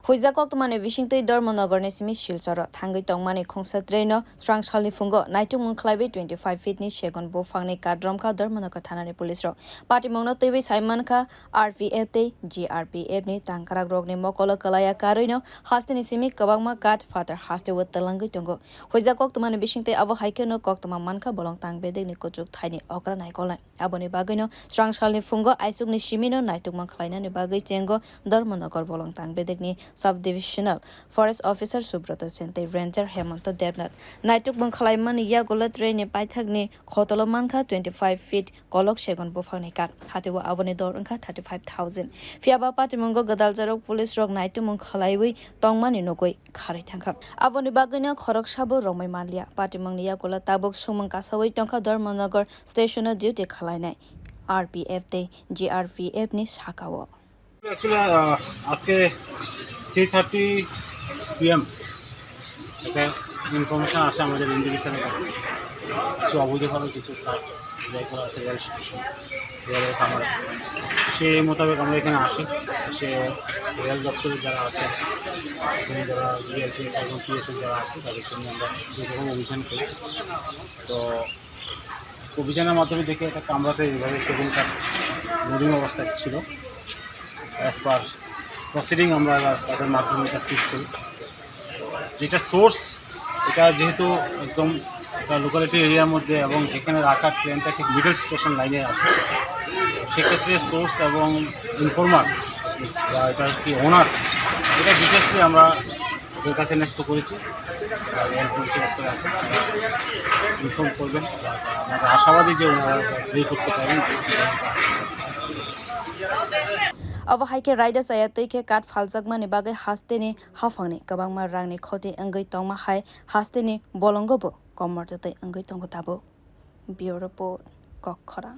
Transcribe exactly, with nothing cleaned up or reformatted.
Huijak koktwmani bisingtwi Dharmanagarni simi Silcharo thangwi tongmani khungsa traino srangsalni phungo naitukmung khlaiwi twenty five feet ni segon buphangni kadromkha Dharmanagar thanani police rok. Patimungno twiwi saimankha R P F tei G R P F ni tangkrak rokni mokolo kwlaiya karwino hasteni simi kwbangma kat phatar hasteo twlangwi tongo. Huijak koktwmani bisingtwi abo hai kheno koktwma mankha bolong tang bedekni kuchuk thaini okra naikolnai. Aboni bagwino srangsalni phungo aichukni simino naitukma khlainani bagwi chengo Dharmanagar bolong tang bedekni Sub Divisional Forest Officer Subroto Sen tei Ranger Hemanto Debnath. Naitukma khlaimani yagulo traini paithakni khotolo mankha twenty five feet kolok segon buphangni kat. Hateo aboni dor wngkha thirty five thousand. Phiyaba patimungo gwdaljarok police rok naitukmung khlaiwi tongmani nugwi kharwi thangkha. Aboni bagwino khoroksabo romwi manliya. Patimungni yagulo tabuk sumung kasawi tongkha Dharmanagar stationo duty khwlainai R P F tei G R P F ni sakao. Actually, uh, আজকে three thirty PM একটা ইনফরমেশন আসে আমাদের ইন্ডিভিজুয়ালের কাছে, কিছু অবৈধভাবে কিছু কাঠ যাই করা আছে রেল স্টেশন, রেলের কামরা। সেই মোতাবেক আমরা এখানে আসি, এসে রেল দপ্তরে যারা আছে, এখানে যারা বিএলটি এবং পিএসএল যারা আছে, তাদের জন্য আমরা বিভিন্ন রকম অভিযান করি। তো অভিযানের মাধ্যমে দেখি একটা কামরাতে এইভাবে সেদিনকার লোডিং অবস্থায় ছিল। অ্যাজ পার প্রসিডিং আমরা তাদের মাধ্যমে এটা সিজ করি। যেটা সোর্স, এটা যেহেতু একদম একটা লোকালিটি এরিয়ার মধ্যে এবং যেখানে রাখা ট্রেনটা ঠিক মিডল স্টেশন লাইনে আছে, সেক্ষেত্রে সোর্স এবং ইনফর্মার বা এটার কি ওনার, এটা ডিটেলসলি আমরা ওদের কাছে ন্যস্ত করেছি। আর এর পরিচয় একটা আছে, ইনফর্ম করবেন। আমরা আশাবাদী যে ওনারা বের করতে পারেন। Abo hai khe raida chaya twi khe kat phaljakmani bagwi hasteni haphangni kwbangma rangni khoti wngwi tongma hai hasteni bolongo bo komor twtwi wngwi tongo tabuk. Bureau Report, Kokkhorang.